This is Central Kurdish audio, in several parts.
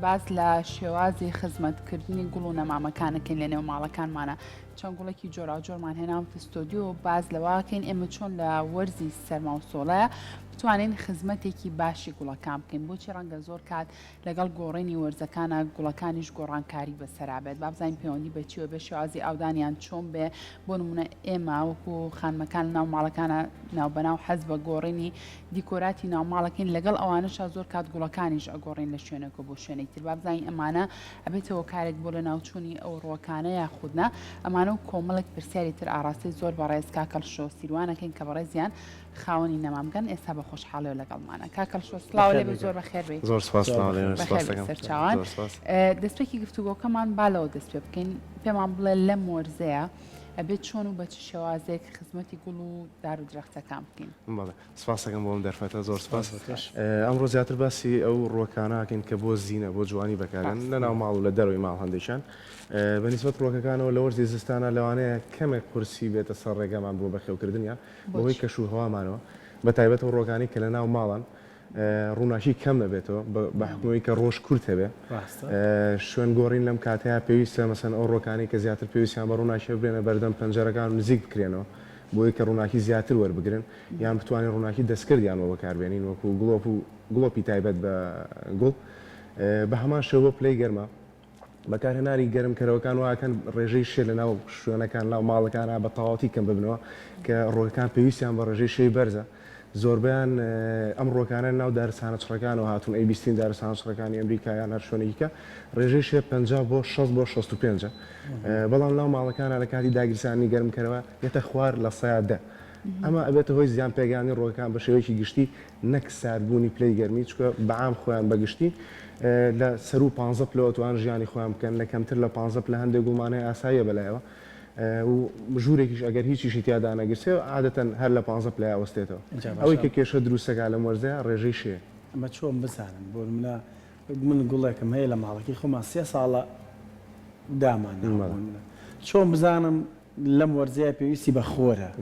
باس لە شێوازی خزمەتکردنی گوڵ و نەمامەکانەکەین لە نێو ماڵەکانمانە چەند گوڵێکی جۆراوجۆرمان هێناوتە ستۆدیۆ باس لەوەکەین ئێمە چۆن لە وەرزی سەرما و سۆڵەیە بتوانین خزمەتێکی باشی گوڵەکان بکەین بۆچی ڕەنگە زۆر کات لەگەڵ گۆڕینی وەرزەکانا گوڵەکانیش گۆڕانکاری بەسەرا بێت با بزانین پەیوەندی بە چیوە بێ شێوازی ئاودانیان چۆن بێ بۆ نمونە ئێمە وەکو خانمەکان لەناو ماڵەکانە ناوبەناو حەز بە گۆڕینی دیکۆراتی ناوماڵەکەین لەگەڵ ئەوانەشا زۆر کات گوڵەکانیش ئەگۆڕین لە شوێنێکەوە بۆ شوێنێک تر با بزانین ئەمانە ئەبێتە هۆکارێک بۆ لەناوچوونی ئەو ڕووەکانە یاخود نا ئەمانە و کۆمەڵێک پرسیاری تر ئاڕاستەی زۆر بەڕێز کاک کەڵشۆ سیروان ئەکەین کە بەڕێزیان خاوەنی نەمامگەن ئێستا بە خۆشحاڵیەوە لەگەڵمانە کاک کەڵشۆ سڵاو لێ بێ زۆر بەخێر بێیت زۆر سپاس سڵاو لێ بەخێر سپاس بێیت دەکەم سەرچاوان زۆر سپاس دەستپێکی گفتوگۆکەمان با لەوە دەست پێ بکەین پێمان بڵێ لەم وەرزەیە ئەبێت چۆن و بە چ شێوازێک خزمەتی گوڵ و دار و درەختەکان بکەین؟ بەڵێ سپاس دەکەم بۆ ئەم دەرفەتە زۆر سپاس ئەمڕۆ زیاتر باسی ئەو ڕووەکانە ئەکەین کە بۆ زینە بۆ جوانی بەکارێن لە ناو ماڵ و لە دەرەوەی ماڵ هەندێکیان بە نیسبەت ڕووەکەکانەوە لە وەرزی زستانە لەوانەیە کەمێک قورسی بێتە سەر ڕێگەمان بۆ بەخێوکردنیان بەهۆی کەش و هەوامانەوە بە تایبەت ئەو ڕووەکانەی کە لە ناو ماڵن ڕووناکی کەم ئەبێتەوە بە حوکمی ئەوەی کە ڕۆژ کورت هەبێ شوێن گۆڕین لەم کاتەیا پێویستە مەسەن ئەو ڕۆکانەی کە زیاتر پێویستیان بە ڕووناکیە ببرێنە بەردەم پەنجەرەکان و نزیک بکرێنەوە بۆی کە ڕووناکی زیاتر وەربگرن یان بتوانین ڕووناکی دەستکردیان بۆ بەکاربێنین وەکو گڵۆپ و گڵۆپی تایبەت بە گوڵ بە هەمان شێوە پلەی گەرما بەکارهێنانی گەرمکەرەوەکان وا ئەکەن ڕێژەی شێ لە ناو شوێنەکان ناو ماڵەکانا بە تەواوەتی کەم ببنەوە کە ڕووەکان پێویستیان بە ڕێژەی شێی بەرزە زۆربەیان ئەم ڕووەکانە ناو دارستانە چڕەکانەوە هاتوون ئەی بیستین دارستانە چڕەکانی ئەمریکا یان هەر شوێنێکی کە ڕێژەی شێ 50 بۆ 60 بۆ 65 بەڵام ناو ماڵەکانە لە کاتی داگیرسانی گەرمکەرەوە یەتە خوار لە سەیا دە ئەمە ئەبێتە هۆی زیان پێگانی ڕووەکان بە شێوەیەکی گشتی نەک ساردبوونی پلەی گەرمی، چونکە بە عام خۆیان بە گشتی لە سەروو پانزە پلەوە توان ژیانی خۆیان بکەن، لە کەمتر لە پانزە پلە هەندێک گوڵمان هەیە ئاساییە بەلایەوە و ژوورێکیش ئەگەر هیچیشی تیا دانەگرسێ عادەتەن هەر لە پانزە پلەیا ئەوەستێتەوە. ئەوەی کە کێشە دروست دەکا لەم وەرزەیا ڕێژەی شێیە. ئەمە چۆن بزانم بۆ نمونە من گوڵێکم هەیە لە ماڵەکەی خۆمان سێ ساڵە دامانناوە بۆ نمونە چۆن بزانم لەم وەرزەیا پێویستی بە خۆرە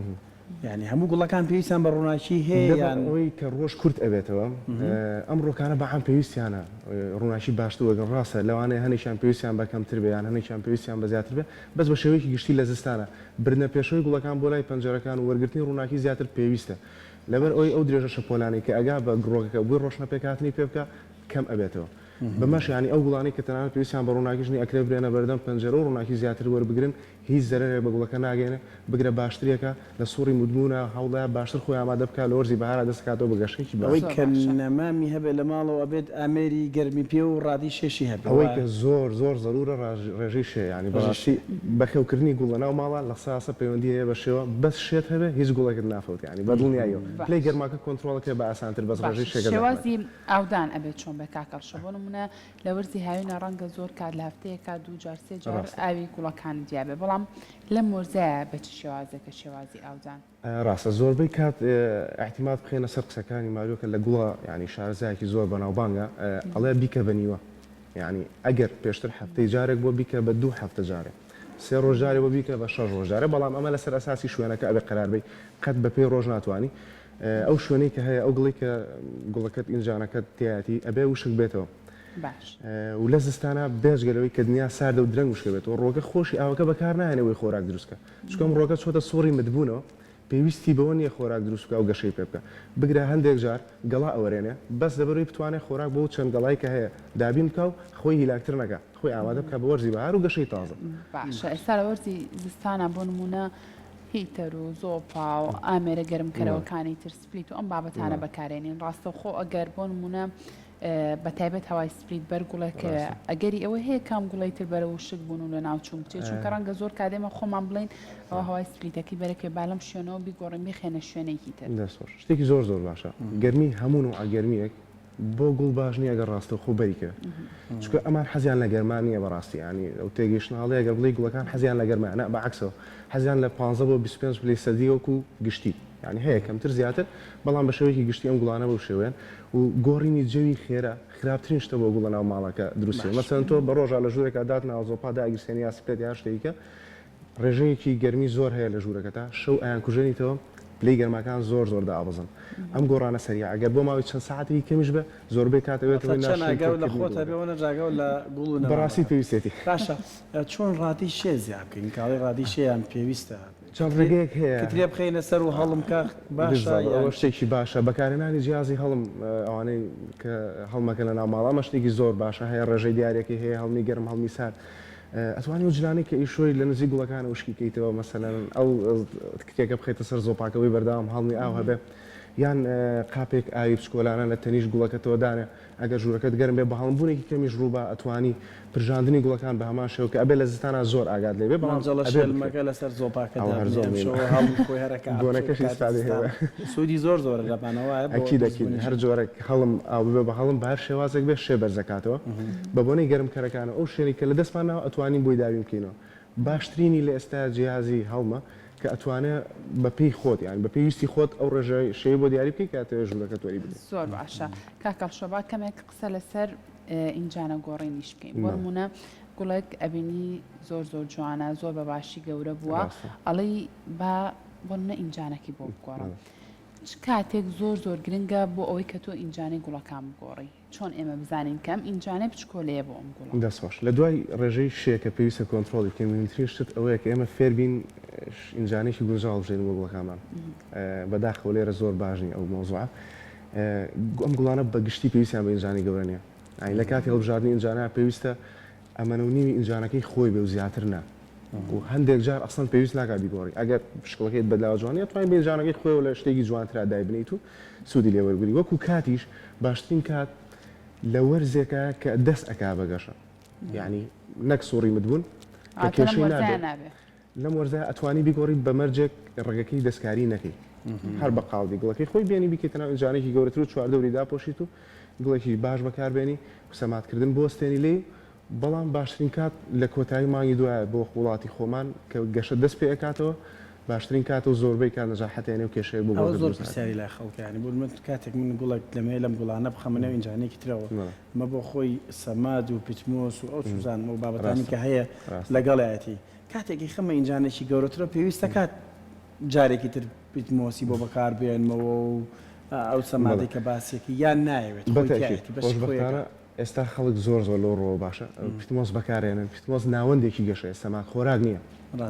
یانی هەموو گوڵەکان پێویستیان بە ڕووناکی هەیە لەبەر یان؟ ئەوەی کە ڕۆژ کورت ئەبێتەوە ئەم ڕووەکانە بە عام پێویستیانە ڕووناکی باشتر وەرگرن ڕاستە لەوانەیە هەنێکیان پێویستیان بە کەمتر بێ یان هەنێکیان پێویستیان بە زیاتر بێ بەس بە شێوەیەکی گشتی لە زستانە بردنە پێشەوەی گوڵەکان بۆ لای پەنجەرەکان و وەرگرتنی ڕووناکی زیاتر پێویستە لەبەر ئەوەی ئەو درێژە شەپۆلانەی کە ئەگا بە گڕۆکەکە بۆی ڕۆشنە پێکهاتنی پێ بکا کەم ئەبێتەوە بەمەش یانی ئەو گوڵانەی کە تەنانەت پێویستیان بە ڕووناکیش نییە ئەکرێ برێنە بەردەم پەنجەرە و ڕووناکی زیاتر وەربگرن هیچ زەرەرێک بە گوڵەکە ناگەیەنێ، بگرە باشتریەکە لە سوڕی متبوونە هەوڵدایە باشتر خۆی ئامادە بکات لە وەرزی بەهارا دەست دەکاتەوە بە گەشەیەکی باش. ئەوەی زۆر کە باشە. نەمامی هەبێ لە ماڵەوە ئەبێت ئامێری گەرمی پێ و ڕادی شێشی هەبێ ئەوەی وایە؟ کە زۆر زۆر زەرورە ڕێژەی شێ یانی ڕێژەی بەڕاستی شێ. بەخێوکردنی گوڵ لەناو ماڵا لە ساسە پەیوەندی هەیە بە شێوە بەس شێت هەبێ هیچ گوڵێکت نافەوتێ یانی بە دڵنیاییەوە پلەی باش. گەرماکە کۆنترۆڵ ئەکرێ بە ئاسانتر بەس باشە ڕێژەی شێکە زەحمەتە. شێوازی ئاودان ئەبێت چۆن بێ کاک ئەڵشۆ بۆ نمونە لە وەرزی هاوینە ڕەنگە زۆر کات لە هەفتەیەکا دوو جار سێ جار ڕاستە. ئاوی گوڵەکانت دیابێ بەڵام لەم وەرزەیا بە چ شێوازێکە شێوازی ئاودان؟ ڕاستە زۆربەی کات ئیعتیماد بخەینە سەر قسەکانی ماریۆ کە لە گوڵە یانی شارەزایەکی زۆر بەناوبانگە ئەڵێ بیکە بە نیوە یانی ئەگەر پێشتر هەفتەی جارێک بووە بیکە بە دوو هەفتە جارێ سێ ڕۆژ جارێ بووە بیکە بە شەش ڕۆژ جارێ بەڵام ئەمە لەسەر ئەساسی شوێنەکە ئەبێ قەرار بەی قەت بە پێی ڕۆژ ناتوانی ئەو شوێنەی کە هەیە ئەو گڵی کە گوڵەکەت ئینجانەکەت تیایەتی ئەبێ وشک بێتەوە باش. و لە زستانا بێجگە لەوەی کە دنیا ساردە و درەنگ وشکە بێتەوە ڕۆکە خۆشی ئاوەکە بەکار ناهێنێ بۆی خۆراک دروست کا چونکە ئەم ڕۆکە چۆتە سوڕی متبوونەوە پێویستی بەوە نییە خۆراک دروست بکا و گەشەی پێ بکا بگرە هەندێک جار گەڵا ئەوەرێنێ بەس لەبەرئەوەی بتوانێ خۆراک بۆ چەند گەڵای کە هەیە دابین بکا و خۆی هیلاکتر نەکا خۆی ئامادە بکا بە وەرزی بەهار و گەشەی تازە. باشە ئێستا لە وەرزی زستانا بۆ نموونە heater و زۆپا و ئامێرە گەرمکەرەوەکانی تر split و ئەم بابەتانە بەکارێنین ڕاستەوخۆ ئەگەر بۆ نموونە بە تایبەت هەوای split بەر گوڵێک ئەگەری ئەوە هەیە کام گوڵی تر بەرە وشک بوون و لە ناوچوون بچێت چونکە ڕەنگە زۆر کات ئێمە خۆمان بڵین ئەوە هەوای split ەکەی بەرەکێ با لەم شوێنەوە بیگۆڕین بیخێنە شوێنێکی تر. دەست خۆش شتێکی زۆر زۆر باشە گەرمی هەموو نوعە گەرمیەک بۆ گوڵ باش نیە گەر ڕاستەوخۆ بەری کەوێ چونکە ئەمان حەزیان لە گەرما نیە بەڕاستی یانی ئەو تێگەیشتنە هەڵەیە گەر بڵێی گوڵەکان حەزیان لە گەرمایە نا بە عەکسەوە حەزیان لە 15 بۆ 25 پلەی سەدی وەکو گشتی یانی هەیە کەمتر زیاتر بەڵام بە شێوەیەکی گشتی ئەم گوڵانە بەو شێوەیەن و گۆڕینی جەوی خێرا خراپترین شتە بۆ گوڵە ناو ماڵەکە دروستی باش. مەسەلەن تۆ بە ڕۆژا لە ژوورێکا داتناوە زۆپا داگیرسێنی یا split یا هەر شتێکی کە ڕێژەیەکی گەرمی زۆر هەیە لە ژوورەکەتا شەو ئەیانکوژێنیتەوە. پلەی گەرماکان زۆر زۆر دابەزن. ئەم گۆڕانە سەریعە گەر بۆ ماوەی چەند سەعاتێکی کەمیش بێ زۆربەی کات ئەبێتە واتە هۆی چەند ناشرین ئاگاو لە کردنی خۆت هەبێ گوڵەکە. ئەوەنەش ئاگاو لە گوڵ و بەڕاستی نەمامەکە. پێویستێتی. باشە چۆن ڕادەی شێ زیاد بکەین کاڵی ڕادەی شێیان پێویستە چەند کترێ ڕێگەیەک هەیە. کترێ بخەینە سەر و هەڵم کا باشە بالضبط یان ئەوە چی؟ شتێکی باشە بەکارهێنانی جیازی هەڵم ئەوانەی کە هەڵمەکەن لە ناو ماڵ ئەمە شتێکی زۆر باشە هەیە ڕێژەی دیارەکەی هەیە هەڵمی گەرم هەڵمی سارد ئەتوانی ئەو جلانەی کە ئیشۆی لە نزیک گوڵەکانە وشکی کەیتەوە مەسەلەن ئەو کتێکە بخەیتە سەر زۆپاکە بۆی بەردەوام هەڵمی ئاو هەبێ یان قاپێک ئاوی بچکۆلانە لە تەنیشت گوڵەکەتەوە دانێ ئەگەر ژوورەکەت گەرم بێ بە هەڵمبوونێکی کەمیش ڕووبا ئەتوانی پرژاندنی گوڵەکان بە هەمان شێوە کە ئەبێ لە زستانا زۆر ئاگات لێ بێ بەڵام مەنجەڵە ئەبێ بکرێ. شێلمەکە لەسەر زۆپاکە ئەوە هەر دابنێ زۆر ئەمشەو مهمە هەڵم خۆی هەر ئەکا ئەمشەو بۆنەکەشی کاتی ئیسفادەی زستانە هەیە. سوودی زۆر زۆرە لەمانە وایە بۆ ئەکید ئەکید دروستبوونی هەر شێ. جۆرێک هەڵم ئاو ببێ بە هەڵم بە هەر شێوازێک بێ شێ بەرزەکاتەوە بە بۆنەی گەرمکەرەکانەوە ئەو شێنەی کە لە دەستمان ناوە ئەتوانین بۆی دابین بکەینەوە باشترینی لە ئێستایا جیهازی هەڵمە کە ئەتوانێ بە پێی خۆت یانی بە پێی ویستی خۆت ئەو ڕێژە شێی بۆ دیاری بکەی کە ئەتەوێ ژوورەکەت وەری بگری. زۆر باشە کاک ئەڵشۆ با کەمێک قسە لەسەر ئینجانە گۆڕینیش بکەین بۆ بەڵێ. نموونە گوڵێک ئەبینی زۆر زۆر جوانە زۆر بە باشی گەورە بووە ڕاستە. ئەڵێی با بۆ نموونە ئینجانەکی بۆ بگۆڕم بەڵێ. چ کاتێک زۆر زۆر گرنگە بۆ ئەوەی کە تۆ ئینجانەی گوڵەکان بگۆڕی؟ چۆن ئێمە بزانین کە ئەم ئینجانەی بچکۆلەیە بۆ ئەم گوڵە؟ دەست خۆش. لە دوای ڕێژەی شێ کە پێویستە کۆنترۆڵی بکەین مهمترین شت ئەوەیە کە ئێمە فێربین ئینجانێکی گونجاو هەڵبژێرین بۆ گوڵەکانمان. بەداخەوە لێرە زۆر باش نیە ئەو مەوزوعە. ئەم گوڵانە بە گشتی پێویستیان بە ئینجانی گەورە نیە. یانی لە کاتی هەڵبژاردنی ئینجانە پێویستە ئەمەنە و نیوی ئینجانەکەی خۆی بێ و زیاتر نا. و هەندێک جار ئەسڵەن پێویست ناکات بیگۆڕی ئەگەر شکڵەکەیت بەدلاوە جوان نیە ئەتوانی بە ئینجانەکەی خۆیەوە لە شتێکی جوانترا دایبنێیت و سوودی لێ وەربگری وەکو کاتیش باشترین کات لە وەرزێکە کە دەست ئەکا بە گەشە یعنی نەک سوڕی متبوون کە کێشەی نابێ لەم وەرزە ئەتوانی بیگۆڕی بە مەرجێک ڕەگەکەی دەستکاری نەکەی هەر بە قاڵبی گوڵەکەی خۆی بێنی بیکەیتە ناو ئینجانێکی گەورەتر و چواردەوری داپۆشیت و گوڵێکی باش بەکاربێنی و سەمادکردن بوەستێنی لێی بەڵام باشترین کات لە کۆتایی مانگی دوایە بۆ وڵاتی خۆمان کە گەشە دەست پێ ئەکاتەوە باشترین کاتە و زۆربەی کات نەجاحەت ئەیەنێ و کێشەیەک بۆ ئەوە گوڵەکە زۆر دروست ناکات. پرسیاری لای خەڵکە یانی بۆ نمونە کاتێک من گوڵێک دەمەوێ لەم گوڵانە بخەمە نێو ئینجانێکی ترەوە ئەمە بۆ خۆی سەماد و پیتمۆس و ئەو چوزانم ئەو بابەتانی ڕاستە کە هەیە ڕاستە. لەگەڵیەتی کاتێک ئەیخەمە ئینجانێکی گەورەترەوە پێویستە کات جارێکی تر پیتمۆسی بۆ بەکار بێنمەوە و ئەو بەڵێ سەمادەی کە باسیەکی یان نایەوێت خۆی بەتەئکید تیایەتی بەشی خۆی خۆشبەختانە ئەکات. ئێستا خەڵک زۆر زۆر لەو ڕووەوە باشە پیتمۆس بەکارێنن پیتمۆس ناوەندێکی گەشەیە سەماک خۆراک نییە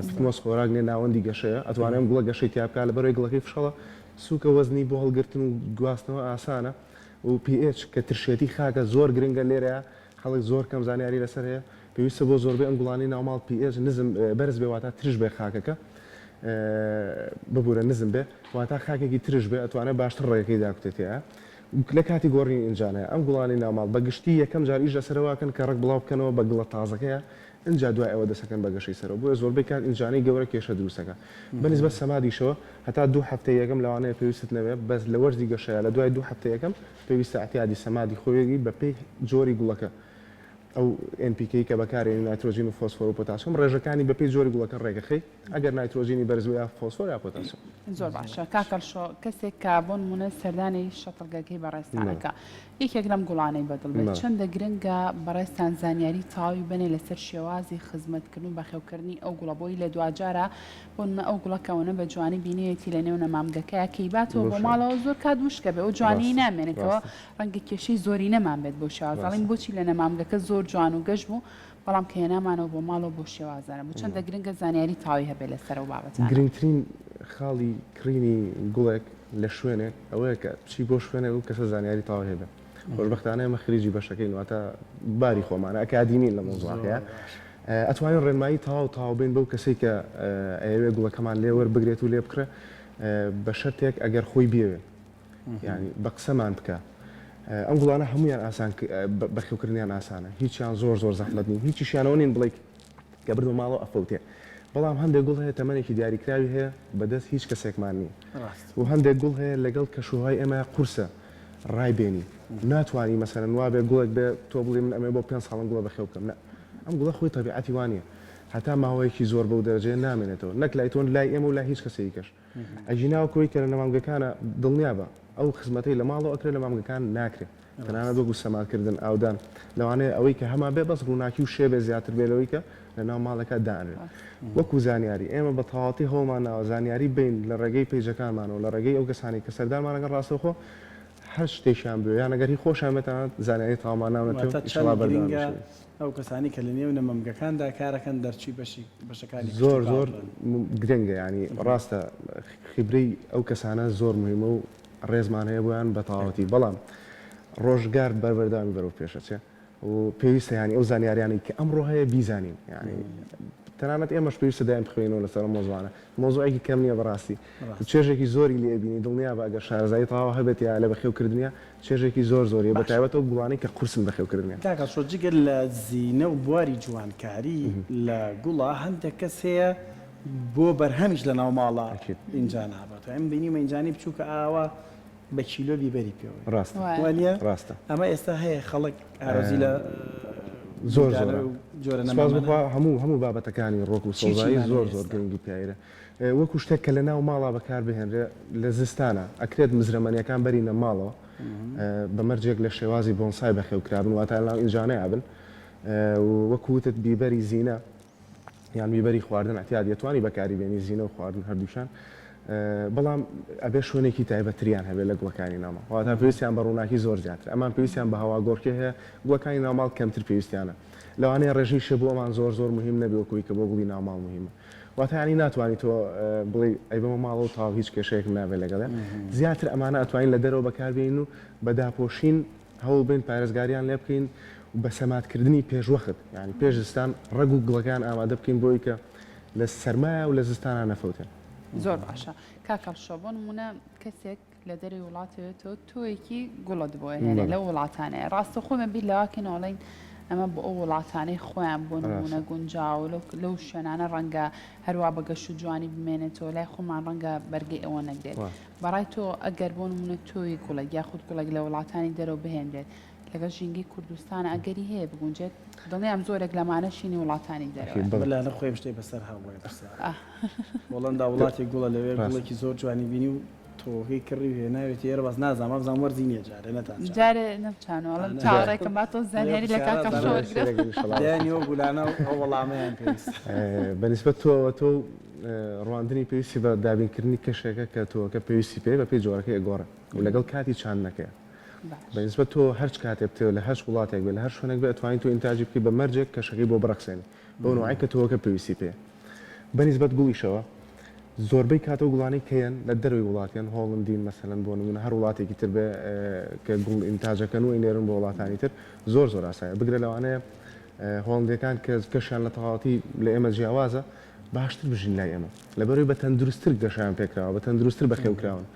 پیتمۆس خۆراک نییە ناوەندی گەشەیە ئەتوانێ ئەم گوڵە گەشەی تیا بکات لەبەرئەوەی گوڵەکەی فشەڵە سووکە وەزنی بۆ هەڵگرتن و گواستنەوە ئاسانە و pH کە ترشێتی خاکە زۆر گرنگە لێرەیا خەڵک زۆر کەم زانیاری لەسەر هەیە پێویستە بۆ زۆربەی ئەم گوڵانەی ناوماڵ pH نزم بەرز بێ واتا ترش بێ خاکەکە ببورە نزم بێ واتا خاکێکی ترش بێ ئەتوانێ باشتر ڕێگەکەی داکوتێ تێیا لە کاتی گۆڕینی ئینجانەیا ئەم گوڵانەی ناو ماڵ بە گشتی یەکەم جار ئیش لەسەر ئەوە ئەکەن کە ڕەگ بڵاو بکەنەوە بە گڵە تازەکەیا ئینجا دوای ئەوە دەست ئەکەن بە گەشەی سەرەوە بۆیە زۆربەی کات ئینجانەی گەورە کێشە دروست ئەکا بە نیسبەت سەمادیشەوە هەتا دوو هەفتەی یەکەم لەوانەیە پێویستت نەبێ بەس لە وەرزی گەشەیا لە دوای دوو هەفتەی یەکەم پێویستە ئیعتیادی سەمادی خۆیگی بە پێی جۆری گوڵەکە ئەو NPK کە بەکارێنی نایترۆجین و فۆسفۆر و پۆتاسیۆم ڕێژەکانی بە پێی جۆری گوڵەکە ڕێکەخەی ئەگەر نایترۆجینی بەرز بێ یا فۆسفۆر یا پۆتاسیۆم. زۆر باشە کاک ئەلشۆ کەسێک کە بۆ نمونە سەردانی شەتڵگەکەی بەڕێزتان ئەکا یەکێک لەم گوڵانەی بەدڵ بێت چەندە گرنگە بەڕێزتان زانیاری تەواوی بەنێ لەسەر شێوازی خزمەتکردن و بەخێوکردنی ئەو گوڵە بۆی لە دواجارا بۆ نمونە ئەو گوڵە کە ئەوەنە بە جوانی بینیوێتی لە نێو نەمامگەکەیا کە ئەیباتەوە بۆ ماڵەوە زۆر کات وشکە بێ ئەو جوانیی نامێنێتەوە ڕەنگە کێشەی زۆری نەمان بێت بۆ شێواز ئەڵێن بۆچی لە نەمامگەکە زۆر جوان و گەش بوو بەڵام کە هێنامانەوە بۆ ماڵەوە بۆ شێوازانە بوو چەندە گرنگە زانیاری تەواوی هەبێت لەسەر ئەو بابەتانە. گرنگترین خاڵی کڕینی گوڵێک لە شوێنێک ئەوەیە کە بچی بۆ شوێنێک ئەو کەسە زانیاری تەواوی هەبێ. خۆشبەختانە ئێمە خریجی بەشەکەین واتە باری خۆمانە ئەکادیمین لە مەوزوعەکەیا ئەتوانین ڕێنمایی تەواو تەواو بین بەو کەسەی کە ئەیەوێ گوڵەکەمان لێ وەربگرێت و لێ بکڕێ بە شەرتێک ئەگەر خۆی بیەوێ. یانی بە قسەمان بکە ئەم گوڵانە هەمویان ئاسان بەخێوکردنیان ئاسانە هیچیان زۆر زۆر زەحمەت نین هیچیشیانەوە نین بڵێ کە بردمە ماڵەوە ئەفەوتێ بەڵام هەندێک گوڵ هەیە تەمەنێکی دیاریکراوی هەیە بەدەست هیچ کەسێکمان نییە و هەندێک گوڵ هەیە لەگەڵ کەشوهوای ئێمە قورسە ڕای بێنی ناتوانی مەسەلەن وابێ گوڵێک بێ تۆ بڵێ من ئەمێ بۆ پێ ساڵم گوڵە بەخێو بکەم نە ئەم گوڵە خۆی تەبیعەتی وانە هەتا ماوەیەکی زۆر بەو دەرەجەیە نامێنێتەوە نەک لای تۆ لای ئێمە و لای هیچ کەسێکی کەش ئەگینا وەک ئەوەی کە لە نەمامگەکانە دڵنیابە ئەو خزمەتەی لە ماڵەوە ئەکرێ لە مامگەکان ناکرێ. تەنانەت وەکو سەمادکردن، ئاودان، لەوانەیە ئەوەی کە هەمان بێ بەس ڕووناکی و شێ بێ زیاتر بێ لەوەی کە لە ناو ماڵێکا دانرێ. وەکو زانیاری، ئێمە بە تەواوەتی هەوڵمان داوە زانیاری بەین لە ڕێگەی پەیجەکانمانەوە، لە ڕێگەی ئەو کەسانەی کە سەردانمان ئەکەن ڕاستەوخۆ هەر شتێکیان بوێ یان ئەگەر هی خۆشیان بێ تەنانەت زانیاری تەواومان ناونەتێ و واتە چەند ئیشەڵا بەردەوام گرنگە بین. ئەو کەسانەی کە لە نێو نەمەمگەکاندا کارەکەن دەرچووی بەشی بەشەکانی زۆر کشتوکاڵ زۆر بن. گرنگە یانی ڕاستە خیبرەی ئەو کەسانە زۆر موهیمە و ڕێزمان هەیە بۆیان بە تەواوەتی بەڵام ڕۆژگار بەر بەردەوامی بەرەو پێش ئەچێ و پێویستە یانی ئەو زانیاریانەی کە ئەمڕۆ هەیە بیزانین یانی تەنانەت ئێمەش پێویستە دایم بخوێنەوە لەسەر ئەم مۆزوعانە مۆزوعێکی کەم نییە بەڕاستی چێژێکی زۆری لێ ئەبینی دڵنیابە ئەگەر شارەزایی تەواو هەبێت یا لە بەخێوکردنیا چێژێکی زۆر زۆریە بە باشە. تایبەت ئەو گوڵانەی کە قورسن بەخێوکردنیان. کاک ئاسۆ جگە لە زینە و بواری جوانکاری لە گوڵا هەندێک کەس هەیە بۆ بەرهەمیش لە ناو ماڵا ئەکید. ئینجا نابات ئەم بینیومە ئینجانی بچووکە ئاوا بە کیلۆ بیبەری پێوەیە ڕاستە وایە. وانیە؟ ڕاستە. ئەمە ئێستا هەیە خەڵک ئارەزووی لە زۆر گوڵدانەوە زۆرە و جۆرە سوپاس بۆ نەمامانە خوا هەموو هەموو بابەتەکانی ڕۆک و چی سەوزایی چیمان زۆر هەیە زۆر ئێستا؟ گرنگی پیایرە وەکو شتێک کە لە ناو ماڵا بەکار بهێنرێ لە زستانا ئەکرێت مزرەمەنیەکان بەرینە ماڵەوە بە مەرجێک لە شێوازی بۆنسای بەخێو کرابن واتە لە ناو ئینجانەیا بن و وەکو وتت بیبەری زینە یان بیبەری خواردن اعتیاد یەتوانی بەکاری بێنی زینە و خواردن هەردووکیان بەڵام ئەبێ شوێنێکی تایبەتتریان هەبێت لە گوڵەکانی ناوماڵ واتە پێویستیان بە ڕووناکی زۆر زیاتر ئەمان پێویستیان بە هەواگۆڕکێ هەیە گوڵەکانی ناوماڵ کەمتر پێویستیانە لەوانەیە ڕێژەی شێ بۆ ئەمان زۆر زۆر مهم نەبێ وەکوی کە بۆ گوڵی ناوماڵ مهمە واتە یانی ناتوانی تۆ بڵێی ئەیبەمە ماڵەوە تەواو هیچ کێشەیەکم نابێت لەگەڵیا زیاتر ئەمانە ئەتوانین لە دەرەوە بەکاربێنین و بە داپۆشین هەوڵ بەین پارێزگاریان لێ بکەین و بە سەمادکردنی پێشوەخت یانی پێش زستان ڕەگ و گوڵەکان ئامادە بکەین بۆی کە لە سەرمایە و لە زستانا نەفەوتێن. زۆر باشە کاک هەڵشۆ بۆ نمونە کەسێک لە دەرەوەی وڵاتەوێتەوە تۆیەکی گوڵت بۆ ئەهێنێ لەو وڵاتانەیە ڕاستەوخۆ ئێمە بیر لەوە کەین ئەڵێین ئەمە بۆ ئەو وڵاتانەی خۆیان بۆ نمونە گونجاوە لەو شوێنانە ڕەنگە هەروا بە گەش و جوانی بمێنێتەوە لای خۆمان ڕەنگە بەرگەی ئەوە نەگرێت بەڕای تۆ ئەگەر بۆ نمونە تۆی گوڵێک یاخود گوڵێک لە وڵاتانی دەرەوە بهێنرێت لەگەڵ ژینگەی کوردستان ئەگەری هەیە بگونجێت؟ دڵنیام زۆرێک لەمانە شینی وڵاتانی دەرەوەیە. بەلانە خۆیم شتێک بەسەر هاوڕێ پرسیار. هۆڵەندا وڵاتێک گوڵە لەوێ گوڵێکی زۆر جوانی بینی و تۆوەکەی کڕی و هێناوێتی ئێرە بەس نازانم وابزانم وەرزی نییە جارێ نەتانچانوە. جارێ نەمچانوە ئەڵێم چاوەڕێکەم با تۆ زانیاری لە کاکە خشۆ وەرگرم. دەیانی ئەو گولانە و ئەو وەڵامەیان پێویستە. بە نیسبەت تۆوە تۆ ڕواندنی پێویستی بە دابینکردنی کەشێکە کە تۆوەکە پێویستی پێیە بەپێی جۆرەکەی ئەگۆڕێ و لەگەڵ کاتی چاندنەکەیە. بە نیسبەت تۆ هەرچ کاتێ بتەوێ لە هەرچ وڵاتێک بێ لە هەر شوێنێک بێ ئەتوانی تۆ ئینتاجی بکەی بە مەرجێک کەشەکەی بۆ بڕەخسێنی بەو نەوعەی کە تۆوەکە پێویستی پێیە. بە نیسبەت گوڵیشەوە زۆربەی کات ئەو گوڵانەی کە یەن لە دەرەوەی وڵات یەن هۆڵندین مەسەلەن بۆ نموونە هەر وڵاتێکی تر بێ کە گوڵ ئینتاجەکەن و ئەینێرن بۆ وڵاتانی تر زۆر زۆر ئاسایە بگرە لەوانەیە هۆڵندیەکان کە کەشیان لە تەواوەتی لە ئێمە جیاوازە باشتر بژین لای ئێمە لەبەرەوەی بە تەندروستتر گەشەیان پێکراوە بە تەندروستتر بەخێوکراون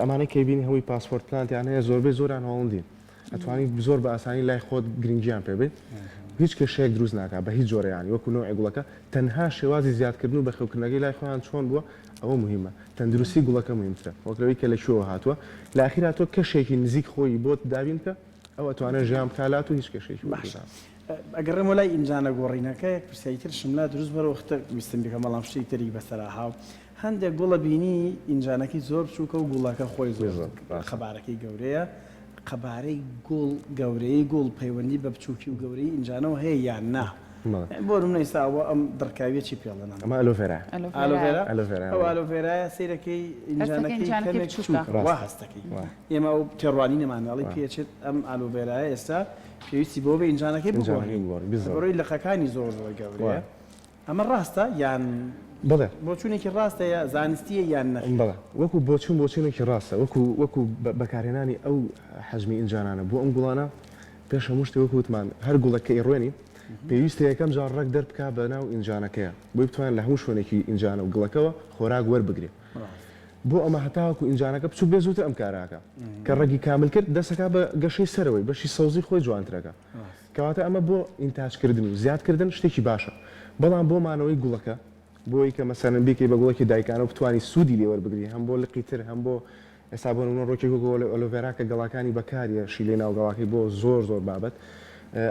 ئەمانەی کە بینی هەمووی passport plant یان هەیە زۆربەی زۆریان هۆڵندین ئەتوانی زۆر بە ئاسانی لای خۆت گرنگیان پێ بەی هیچ کێشەیەک دروست ناکا بە هیچ جۆرە یانی وەکو نەوعی گوڵەکە تەنها شێوازی زیادکردن و بەخێوکردنەکەی لای خۆیان چۆن بووە ئەوە موهیمە تەندروستی گوڵەکە موهیمترە وەک لەوەی کە لە کوێوە هاتووە لە ئاخیرا تۆ کەشێکی نزیک خۆی بۆت دابین بکە ئەو ئەتوانێ ژیان بکا لات و هیچ کێشەیەکی بۆ باشە ئەگەڕێمەوە لای ئینجانە گۆڕینەکە یەک پرسیاری ترشم لا دروست بەرەوە وەختە ویستم بیکەم بەڵام شتێکی تری بەسەرا هاو هەندێک گوڵە بینی ئینجانەکەی زۆر بچووکە و گوڵەکە خۆی زۆر قەبارەکەی گەورەیە، قەبارەی گوڵ گەورەیی گوڵ پەیوەندی بە بچووکی و گەورەیی ئینجانەوە هەیە یان نا؟ بۆ نمونە ئیستا ئەوە ئەم دڕکاویە چی پێڵێن؟ ئەمە ئەلۆڤێرایە. ئالۆڤێرا؟ ئەو ئالۆڤێرایە سەیرەکەی ئینجانەکەی کەمێک بچووکە وا هەستەکەی ئێمە ئەو تێڕوانینەمان ئەڵێ پێچێت ئەم ئالۆڤێرایە ئێستا پێویستی بەوە بێ ئینجانەکەی بگۆڕین بەڕۆی لقەکانی زۆر زۆر گەورەیە. ئەمە ڕاستە یان بەڵێ. بۆچوونێکی ڕاستە یا زانستییە یان نەخێر؟ بەڵێ وەکو بۆچوون بۆچوونێکی ڕاستە وەکو وەکو بەکارهێنانی ئەو حەجمی ئینجانانە بۆ ئەم گوڵانە پێش هەموو شتێک وەکو وتمان هەر گوڵێک کە ئەیڕوێنی پێویستە یەکەم جار ڕەگ دەربکا بە ناو ئینجانەکەیا بۆی بتوانێت لە هەموو شوێنێکی ئینجانە و گڵەکەوە خۆراک وەربگرێ بۆ ئەمە هەتاوەکو ئینجانەکە بچووک بێ زووتر ئەم کارە ئەکا کە ڕەگی کامل کرد دەست ئەکا بە گەشەی سەرەوەی بەشی سەوزی خۆی جوانترەکا کەواتە ئەمە بۆ ئینتاجکردن و زیادکردن شتێکی باشە، بەڵام بۆ مانەوەی گوڵەکە، بۆی کە مەسەلەن بیکەی بە گوڵێکی دایکانە و بتوانی سوودی لێ وەربگری هەم بۆ لقی تر هەم بۆ ئێستا بۆ نموونە ڕۆکێک وەکو ئۆلۆڤێرا کە گەڵاکانی بەکاریە شیلەی ناو گەڵاکەی بۆ زۆر زۆر بابەت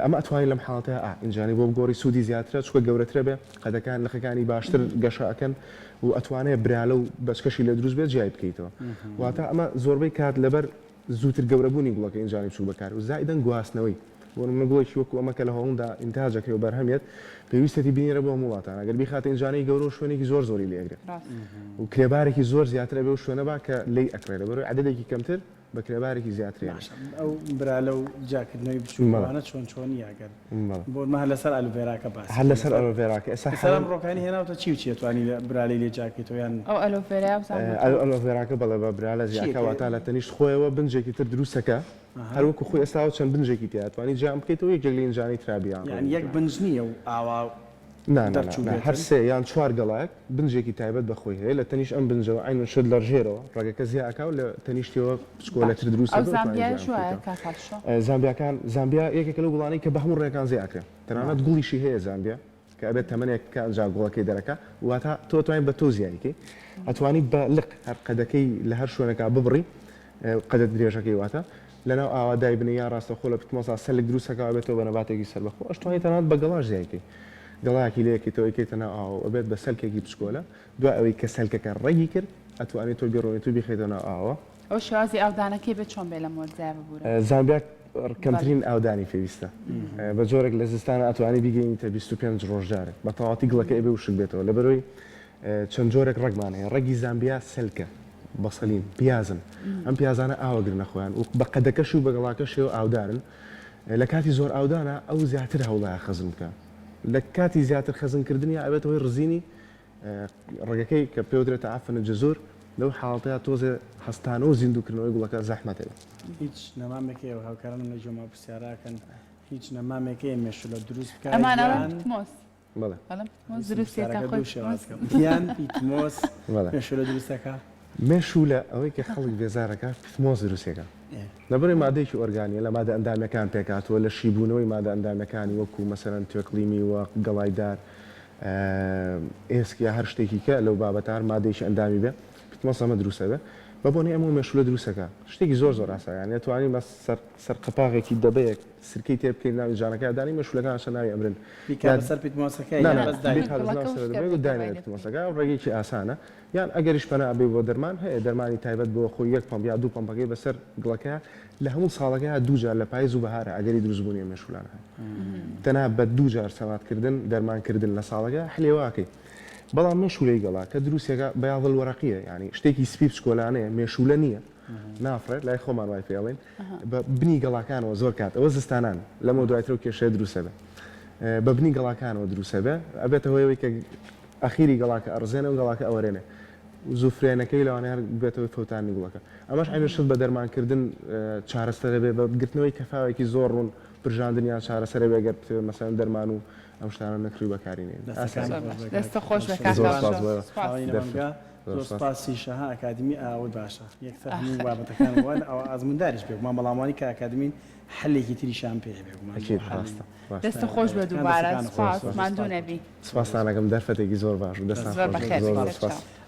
ئەمە ئەتوانی لەم حاڵەتە ئا ئینجانی بۆ بگۆڕی سوودی زیاترە چونکە گەورەترە بێ قەدەکان لقەکانی باشتر گەشە ئەکەن و ئەتوانێ برالە و بەچکەشی لێ دروست بێ جیای بکەیتەوە واتە ئەمە زۆربەی کات لەبەر. زووتر گەورەبوونی گوڵەکە ئینجانی بچووک بەکار و زائیدەن گواستنەوەی. بۆ نموونە گوڵێکی وەکو ئەمە کە لە هۆڵندا ئینتاج ئەکرێ و بەرهەم یەت، پێویستەتی بینێرە بۆ هەموو وڵاتان. ئەگەر بیخاتە ئینجانەی گەورە و شوێنێکی زۆر زۆری لێ ئەگرێ و کرێبارێکی زۆر زیاتر ئەبێ و شوێنە با کە لێی ئەکڕێ لەبەرئەوەی عەدەدێکی کەمتر بە کرێبارێکی زیاتر یانی. باشە ئەو برالە و جیاکردنەوەی بچووک ئەوانە چۆن چۆنیە ئەگەر بۆ نمە هەر لەسەر ئەلوڤێراکە باسی هەر لەسەر ئەلۆڤێراکە ئێستا ئێستا ئەم ڕۆکانی هێناوتە چی و چی ئەتوانی لە برالەی لێ جیاکەیتەوە یان ئەو ئەلۆڤێرایە وزانم ئەتوانی. ئەلۆڤێراکە بەڵێ بە برالە جیاکە واتا لە تەنیشت خۆیەوە بنجێکی تر دروستەکە هەر وەکو خۆی ئێستا ئەو چەند بنجێکی تیا ئەتوانی جیان بکەیتەوە یەکێک لە ئینجانەی ترا بیان یانی یەک بنج نییە و ئاوا نا نا نا نا هەر سێ یان چوار گەڵایەک بنجێکی تایبەت بە خۆی هەیە لە تەنیشت ئەم بنجەوە عەینەن شت لە ژێرەوە ڕەگەکە زیا ئەکا و لە تەنیشتیەوە بچکۆلەتر باشە دروست ئەو ئەبێ و ئەتوانی زامبیایەش جیان وایە بکەیتەوە. کاک هەڵشۆ؟ زامبیاکان زامبیا یەکێکە لەو گوڵانەی کە بە هەموو ڕێگان زیا ئەکرێن تەنانەت گوڵیشی هەیە زامبیا کە ئەبێت تەمەنێک بکا ئەنجا گوڵەکەی دەرەکا واتا تۆ ئەتوانی بە تۆو زیای کەی ئەتوانی بە لق هەر قەدەکەی لە هەر شوێنەکا ببڕی قەدە درێژەکەی واتە لەناو ئاوا دایبنێی یان ڕاستەوخۆ لە پتمۆسا سەلک دروست ئەکا ئەبێتەوە بە نەباتێکی سەربەخۆ ئەشتوانی تەنانەت بە گەڵاش زیای کەی گەڵایەکی لێ ئەکەیتەوە ئەیکەیتە ناو ئاوەوە ئەبێت بە سەلکێکی بچکۆلە دوای ئەوەی کە سەلکەکە ڕەگی کرد ئەتوانی تۆ بیڕۆنیت و بیخەیتە ناو ئاوەوە. ئەو شێوازی ئاودانەکەی بێ چۆن بێ لەم وەرزایە ببورە؟ زامبیا کەمترین ئاودانی پێویستە بە جۆرێک لە زستانە ئەتوانی بیگەینیتە 25 ڕۆژ جارێک بە تەواوەتی گڵەکە ئەبێ وشک بێتەوە لەبەرەوەی چەند جۆرێک ڕەگمان هەیە ڕەگی زامبیا سەلکە بەسەلین پیازن ئەم پیازانە ئاوەگرنە خۆیان و بە قەدەکەشی و بە گەڵاکەشیەوە ئاودارن لە کاتی زۆر ئاودانە ئەو زیاتر هەوڵایە خەزن بکە لە کاتی زیاتر خەزنکردنی ئەبێتە هۆی ڕزینی ڕەگەکەی کە پێوترێت تعفن الجذور لەو حاڵەتەیا تۆزێ هەستانەوە و زیندووکردنەوەی گوڵەکە زەحمەت ئەبێت. هیچ نەمامێک هەیە هاوکارانم لە گوێما پرسیاراکەن هیچ نەمامێک هەیە مێشولە دروست بکا ئەمان ئەڵێن یان پتمۆس. بەڵێ. ئەڵێن پتمۆس دروستیەکە پرسیارەکە خۆی دوو شێواز پتمۆس. کەم یان پیتمۆس بەڵێ. مێشولە دروستەکا؟ مێشولە ئەوەی کە خەڵک بێزارەکا پتمۆس دروستیەکا لەبەرئەوەی مادەیەکی ئۆرگانیە لە مادە ئەندامیەکان پێکهاتووە لە شیبوونەوەی مادە ئەندامیەکانی وەکو مەسەلەن توێکڵی میوە گەڵای دار ئێسک یا هەر شتێکی کە لەو بابەتە هەر مادەیەکی ئەندامی بێ پتمۆس ئەمە دروست ئەبێ بە بۆنەی ئەمەوە مێشولە دروست ئەکا شتێکی زۆر زۆر ئاسایە یانی ئەتوانی بە سەر سەر قەپاغێکی دەبەیەک سرکەی تێ بکەی ناوی جانەکە دانی مێشولەکان ئەچنە ناوی ئەمرن بیکا یا بەسەر پیتمۆسەکە نا یان نا بەس داینێ بیخا بەس ناو گوڵەکە سەر وشکە دەبەیەک و بێتەوە داینێ لە داینێ پتمۆسەکە ڕێگەیەکی ئاسانە یان ئەگەریش پەنا ئەبەی بۆ دەرمان هەیە دەرمانی تایبەت بۆ خۆی یەک پەمپ یا دوو پەمپەکەی بەسەر گڵەکەیا لە هەموو ساڵەکەیا دوو جار لە پایز و بەهارا ئەگەری دروست بوونی ئەم مێشوولانە هەیە تەنها بە دوو جار سەواد کردن دەرمان کردن لە ساڵەکە حلێواکەی بەڵام مێشوولەی گەڵا کە دروستەکە بەیاض الورقیە یانی شتێکی سپی بچکۆلانەیە مێشوولە نییە نافڕێت لای خۆمان وای پێڵین بە بنی گەڵاکانەوە زۆر کات ئەوە زستانان لەمە دوایترەوە کێشەیە دروستە بێ بە بنی گەڵاکانەوە دروستە بێ ئەبێتە هۆیەوەی کە ئەخیری گەڵاکە ئەڕزێنێ و گەڵاکە ئەوەرێنێ و زوو فرێنەکەی لەوانەیە هەر ببێتە هۆی فەوتانی گوڵەکە. ئەمەش عەینەن شت بە دەرمان کردن چارەسەر ئەبێ بە گرتنەوەی کەفاوێکی زۆر ڕوون پرژاندنیان چارەسەر ئەبێ گەر بتەوێ مەسەلەن دەرمان و ئەم شتانە نەکڕی و بەکاری نەینی. دەستەکانت ئاساییە. خۆش بێ کاک دەستت خۆش بێ کاک زۆر هاوشۆ. سپاس بۆ سپاس. خاوەنی دەرفەت. نەمامگا زۆر زۆر سپاس. سپاسی شەها ئەکادمی ئاوت باشە یەکسەر هەموو ئاخر. بابەتەکان وان ئەوە ئەزمونداریش بێگومان بەڵام وانی کە ئەکادمین حەلێکی تریشیان پێیە بێگومان بۆ ئەکید حەلی ڕاستە ڕاستە. دەستت خۆش بێ دووبارە دەستەکانت خۆش سپاس زۆر ماندوو سپاس. نەبی. سپاستان ئەکەم دەرفەتێکی زۆر باش بوو دەستان زۆر خۆش بێت بەخێر زۆر بێی زۆر سەرچاو. سپاس.